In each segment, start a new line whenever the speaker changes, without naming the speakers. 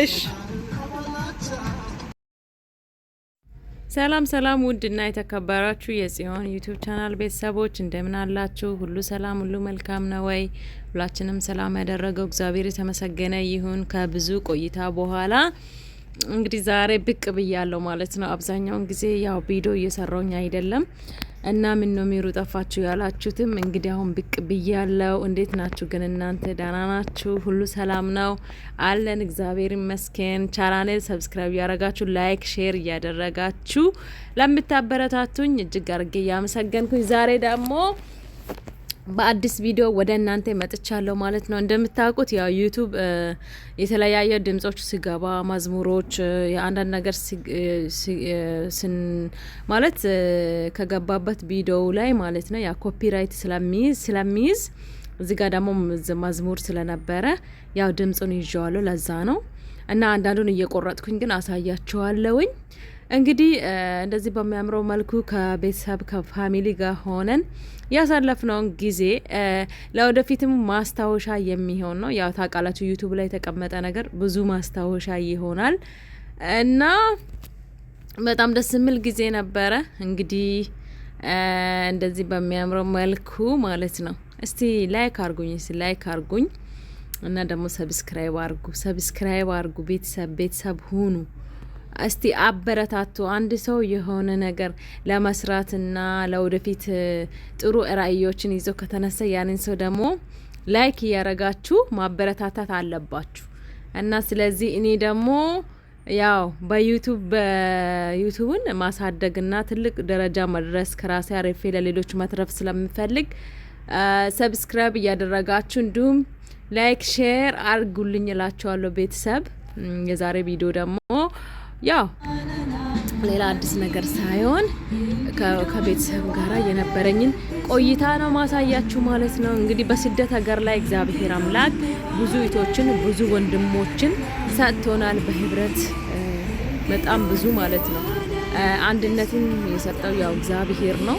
እሺ።
ሰላም ሰላም፣ ውድ እና የተከበራችሁ የጽዮን YouTube channel ቤተሰቦች፣ እንደምን አላችሁ? ሁሉ ሰላም፣ ሁሉ መልካም ነው ወይ? ሁላችንም ሰላም ያደረገው እግዚአብሔር የተመሰገነ ይሁን። ከብዙ ቆይታ በኋላ እንግዲህ ዛሬ ብቅ ብያለሁ ማለት ነው። አብዛኛውን ጊዜ ያው ቪዲዮ እየሰራውኝ አይደለም እና ምን ነው ሚሩ ጠፋችሁ ያላችሁትም እንግዲህ አሁን ብቅ ብያለሁ። እንዴት ናችሁ ግን እናንተ ደህና ናችሁ? ሁሉ ሰላም ነው አለን፣ እግዚአብሔር ይመስገን። ቻናሌን subscribe እያደረጋችሁ፣ like፣ share እያደረጋችሁ ለምታበረታቱኝ እጅግ አርጌ እያመሰገንኩኝ ዛሬ ደግሞ በአዲስ ቪዲዮ ወደ እናንተ መጥቻለሁ ማለት ነው። እንደምታውቁት ያው YouTube የተለያየ ድምጾች ሲገባ፣ መዝሙሮች፣ የአንዳንድ ነገር ማለት ከገባበት ቪዲዮው ላይ ማለት ነው ያ copyright ስለሚይዝ እዚህ ጋር ደግሞ መዝሙር ስለነበረ ያው ድምጹን ይዤዋለሁ፣ ለዛ ነው። እና አንዳንዱን እየቆረጥኩኝ ግን አሳያችኋለሁኝ። እንግዲህ እንደዚህ በሚያምረው መልኩ ከቤተሰብ ከ family ጋር ሆነን ያሳለፍነውን ጊዜ ለወደፊትም ማስታወሻ የሚሆን ነው። ያው ታውቃላችሁ YouTube ላይ የተቀመጠ ነገር ብዙ ማስታወሻ ይሆናል እና በጣም ደስ የሚል ጊዜ ነበረ። እንግዲህ እንደዚህ በሚያምረው መልኩ ማለት ነው። እስቲ like አርጉኝ፣ እስቲ like አርጉኝ እና ደግሞ subscribe አርጉ፣ subscribe አርጉ። ቤተሰብ ቤተሰብ ሁኑ። እስቲ አበረታቱ። አንድ ሰው የሆነ ነገር ለመስራትና ለወደፊት ጥሩ ራዕዮችን ይዞ ከተነሳ ያንን ሰው ደግሞ like እያረጋችሁ ማበረታታት አለባችሁ። እና ስለዚህ እኔ ደግሞ ያው በ YouTube ን ማሳደግና ትልቅ ደረጃ መድረስ፣ ከራሴ አርፌ ለሌሎች መትረፍ ስለምፈልግ subscribe እያደረጋችሁ እንዲሁም like፣ share አርጉልኝ እላችኋለሁ ቤተሰብ። የዛሬ ቪዲዮ ደግሞ ያው ሌላ አዲስ ነገር ሳይሆን ከቤተሰብ ጋር የነበረኝን ቆይታ ነው ማሳያችሁ ማለት ነው። እንግዲህ በስደት ሀገር ላይ እግዚአብሔር አምላክ ብዙ እህቶችን ብዙ ወንድሞችን ሰጥቶናል። በህብረት በጣም ብዙ ማለት ነው። አንድነትን የሰጠው ያው እግዚአብሔር ነው።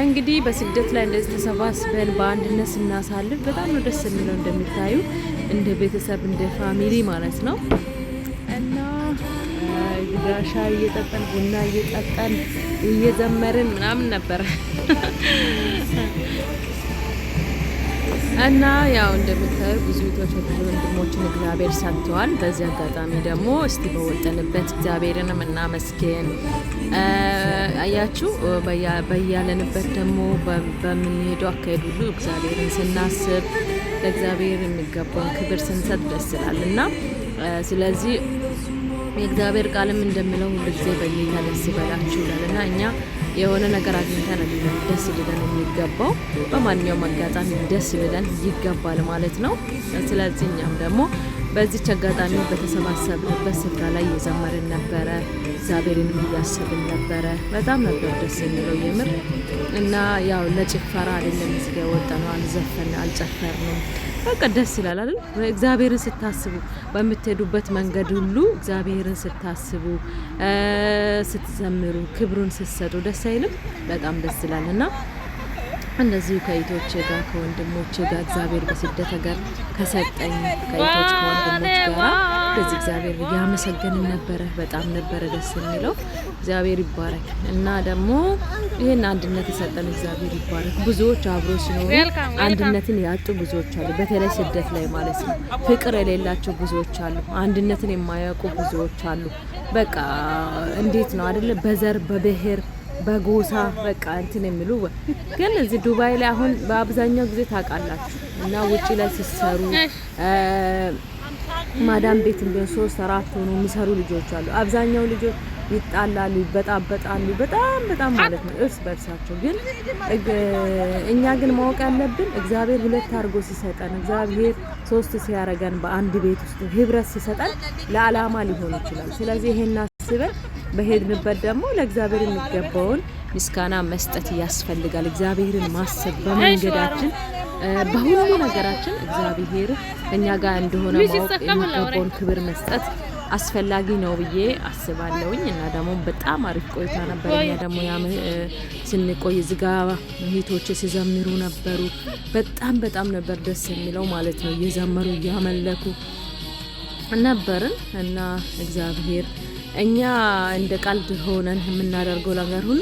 እንግዲህ በስደት ላይ እንደዚህ ተሰባስበን በአንድነት ስናሳልፍ በጣም ነው ደስ የሚለው። እንደሚታዩ እንደ ቤተሰብ እንደ family ማለት ነው። እና ሻይ እየጠጣን፣ ቡና እየጠጣን፣ እየዘመርን ምናምን ነበረ። እና ያው እንደምታዩ ብዙ እህቶች ብዙ ወንድሞችን እግዚአብሔር ሰጥተዋል። በዚህ አጋጣሚ ደግሞ እስቲ በወጠንበት እግዚአብሔርንም እናመስግን። አያችሁ፣ በያለንበት ደግሞ በምንሄደው አካሄድ ሁሉ እግዚአብሔርን ስናስብ፣ ለእግዚአብሔር የሚገባውን ክብር ስንሰጥ ደስ ይላል። እና ስለዚህ የእግዚአብሔር ቃልም እንደሚለው ሁሉ ጊዜ በጌታ ደስ ይበላችሁ ይላል። እና እኛ የሆነ ነገር አግኝተን አይደለም ደስ ሊለን የሚገባው፣ በማንኛውም አጋጣሚ ደስ ሊለን ይገባል ማለት ነው። ስለዚህ እኛም ደግሞ በዚች አጋጣሚ በተሰባሰብንበት ስፍራ ላይ እየዘመርን ነበረ፣ እግዚአብሔርንም እያሰብን ነበረ። በጣም ነበር ደስ የሚለው የምር። እና ያው ለጭፈራ አይደለም እዚህ ጋር የወጣነው፣ አልዘፈን አልጨፈርንም። በቃ ደስ ይላል አይደል? እግዚአብሔርን ስታስቡ፣ በምትሄዱበት መንገድ ሁሉ እግዚአብሔርን ስታስቡ፣ ስትዘምሩ፣ ክብሩን ስትሰጡ ደስ አይልም? በጣም ደስ ይላል። እና እንደዚሁ ከእህቶቼ ጋር ከወንድሞቼ ጋር እግዚአብሔር በስደት ሀገር ከሰጠኝ ከእህቶች ከወንድሞች ጋር እንደዚህ እግዚአብሔር እያመሰገንን ነበረ። በጣም ነበረ ደስ የሚለው። እግዚአብሔር ይባረክ። እና ደግሞ ይህን አንድነት የሰጠን እግዚአብሔር ይባረክ። ብዙዎች አብሮ ሲኖሩ አንድነትን ያጡ ብዙዎች አሉ። በተለይ ስደት ላይ ማለት ነው። ፍቅር የሌላቸው ብዙዎች አሉ። አንድነትን የማያውቁ ብዙዎች አሉ። በቃ እንዴት ነው አይደለ? በዘር፣ በብሔር፣ በጎሳ በቃ እንትን የሚሉ። ግን እዚህ ዱባይ ላይ አሁን በአብዛኛው ጊዜ ታውቃላችሁ እና ውጭ ላይ ሲሰሩ ማዳም ቤት ቢሆን ሶስት አራት ሆኖ የሚሰሩ ልጆች አሉ። አብዛኛው ልጆች ይጣላሉ፣ ይበጣበጣሉ። በጣም በጣም ማለት ነው እርስ በእርሳቸው። ግን እኛ ግን ማወቅ ያለብን እግዚአብሔር ሁለት አድርጎ ሲሰጠን፣ እግዚአብሔር ሶስት ሲያረገን፣ በአንድ ቤት ውስጥ ህብረት ሲሰጠን ለአላማ ሊሆን ይችላል። ስለዚህ ይሄን አስበን በሄድንበት ደግሞ ለእግዚአብሔር የሚገባውን ምስጋና መስጠት ያስፈልጋል። እግዚአብሔርን ማሰብ በመንገዳችን በሁሉ ነገራችን እግዚአብሔር ከኛ ጋር እንደሆነ ማወቅ የሚገባውን ክብር መስጠት አስፈላጊ ነው ብዬ አስባለሁኝ። እና ደግሞ በጣም አሪፍ ቆይታ ነበር። እኛ ደግሞ ስንቆይ እዚጋ እህቶች ሲዘምሩ ነበሩ። በጣም በጣም ነበር ደስ የሚለው ማለት ነው። እየዘመሩ እያመለኩ ነበርን እና እግዚአብሔር እኛ እንደ ቀልድ ሆነን የምናደርገው ነገር ሁሉ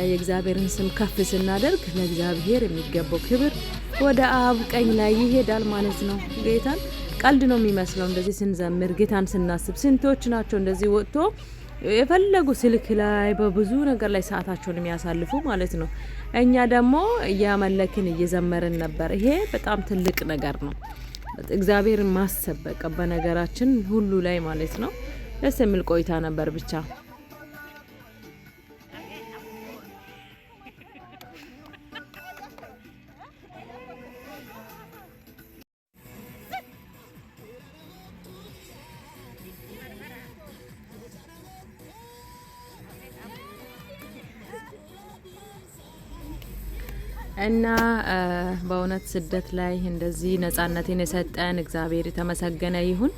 የእግዚአብሔርን ስም ከፍ ስናደርግ ለእግዚአብሔር የሚገባው ክብር ወደ አብ ቀኝ ላይ ይሄዳል ማለት ነው። ጌታን ቀልድ ነው የሚመስለው እንደዚህ ስንዘምር ጌታን ስናስብ። ስንቶች ናቸው እንደዚህ ወጥቶ የፈለጉ ስልክ ላይ በብዙ ነገር ላይ ሰዓታቸውን የሚያሳልፉ ማለት ነው። እኛ ደግሞ እያመለክን እየዘመርን ነበር። ይሄ በጣም ትልቅ ነገር ነው። እግዚአብሔርን ማሰብ በቃ በነገራችን ሁሉ ላይ ማለት ነው። ደስ የሚል ቆይታ ነበር ብቻ። እና በእውነት ስደት ላይ እንደዚህ ነጻነትን የሰጠን እግዚአብሔር የተመሰገነ ይሁን።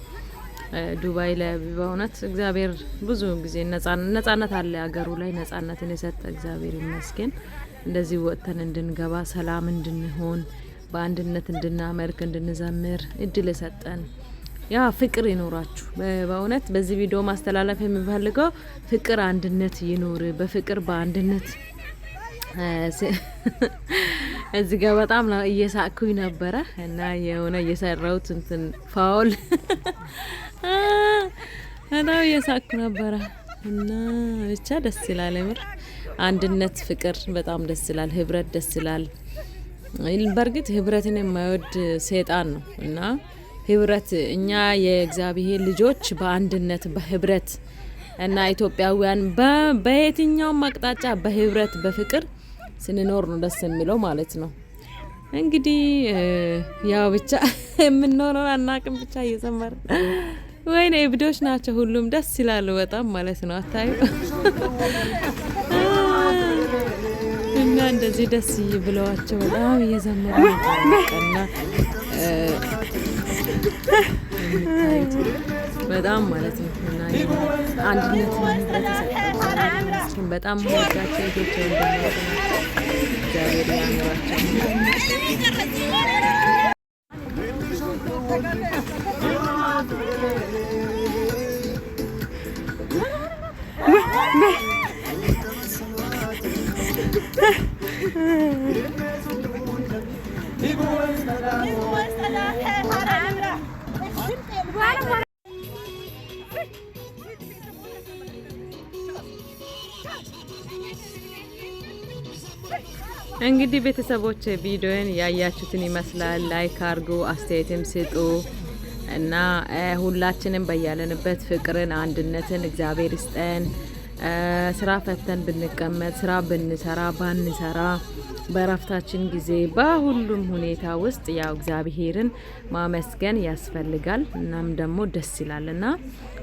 ዱባይ ላይ በእውነት እግዚአብሔር ብዙ ጊዜ ነጻነት አለ ሀገሩ ላይ ነጻነትን የሰጠ እግዚአብሔር ይመስገን። እንደዚህ ወጥተን እንድንገባ፣ ሰላም እንድንሆን፣ በአንድነት እንድናመልክ፣ እንድንዘምር እድል የሰጠን ያ ፍቅር ይኖራችሁ። በእውነት በዚህ ቪዲዮ ማስተላለፍ የሚፈልገው ፍቅር፣ አንድነት ይኖር። በፍቅር በአንድነት እዚህ ጋር በጣም እየሳቅኩኝ ነበረ እና የሆነ እየሰራሁት እንትን foul በጣም እየሳቅኩ ነበረ እና ብቻ ደስ ይላል። የምር አንድነት፣ ፍቅር በጣም ደስ ይላል። ህብረት ደስ ይላል። በእርግጥ ህብረትን የማይወድ ሰይጣን ነው እና ህብረት እኛ የእግዚአብሔር ልጆች በአንድነት በህብረት እና ኢትዮጵያውያን በየትኛውም አቅጣጫ በህብረት በፍቅር ስንኖር ነው ደስ የሚለው ማለት ነው። እንግዲህ ያው ብቻ የምንኖረው አናቅም፣ ብቻ እየዘመርን ወይኔ እብዶች ናቸው ሁሉም ደስ ይላሉ በጣም ማለት ነው። አታዩ እና እንደዚህ ደስ ብለዋቸው በጣም እየዘመሩ እና የምታዩት በጣም ማለት ነው። እና አንድነት ህብረት በጣም ወዳቸው እህቶቼ ወንድሞቼ ናቸው። እግዚአብሔር ያኑራቸው። እንግዲህ ቤተሰቦች ቪዲዮን ያያችሁትን ይመስላል። like አርጉ፣ አስተያየትም ስጡ እና ሁላችንም በያለንበት ፍቅርን፣ አንድነትን እግዚአብሔር ይስጠን። ስራ ፈተን ብንቀመጥ፣ ስራ ብንሰራ ባንሰራ፣ በእረፍታችን ጊዜ በሁሉም ሁኔታ ውስጥ ያው እግዚአብሔርን ማመስገን ያስፈልጋል። እናም ደግሞ ደስ ይላል እና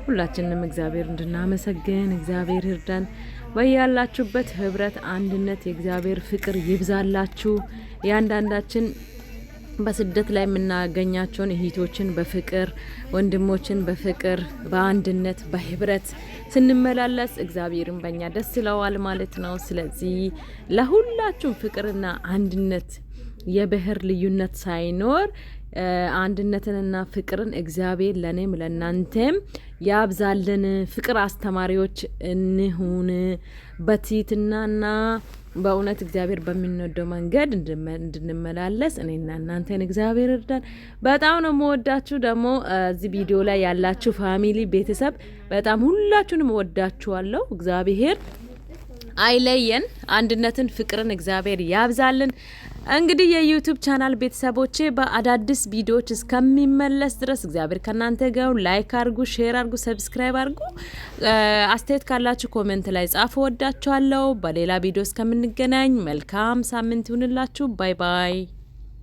ሁላችንም እግዚአብሔር እንድናመሰግን እግዚአብሔር ይርዳን። በያላችሁበት ህብረት፣ አንድነት፣ የእግዚአብሔር ፍቅር ይብዛላችሁ። እያንዳንዳችን በስደት ላይ የምናገኛቸውን እህቶችን በፍቅር፣ ወንድሞችን በፍቅር፣ በአንድነት፣ በህብረት ስንመላለስ እግዚአብሔርን በእኛ ደስ ይለዋል ማለት ነው። ስለዚህ ለሁላችሁም ፍቅርና አንድነት የብሔር ልዩነት ሳይኖር አንድነትንና ፍቅርን እግዚአብሔር ለእኔም ለእናንተም ያብዛልን። ፍቅር አስተማሪዎች እንሁን በትህትናና በእውነት እግዚአብሔር በሚንወደው መንገድ እንድንመላለስ እኔና እናንተን እግዚአብሔር እርዳን። በጣም ነው የምወዳችሁ። ደግሞ እዚህ ቪዲዮ ላይ ያላችሁ family ቤተሰብ በጣም ሁላችሁንም እወዳችኋለሁ። እግዚአብሔር አይለየን። አንድነትን፣ ፍቅርን እግዚአብሔር ያብዛልን። እንግዲህ የ YouTube channel ቤተሰቦቼ በአዳዲስ ቪዲዮዎች እስከሚመለስ ድረስ እግዚአብሔር ከእናንተ ጋር። Like አርጉ፣ share አርጉ፣ subscribe አርጉ። አስተያየት ካላችሁ comment ላይ ጻፉ። ወዳችኋለሁ። በሌላ ቪዲዮ እስከምንገናኝ መልካም ሳምንት ይሁንላችሁ። Bye bye።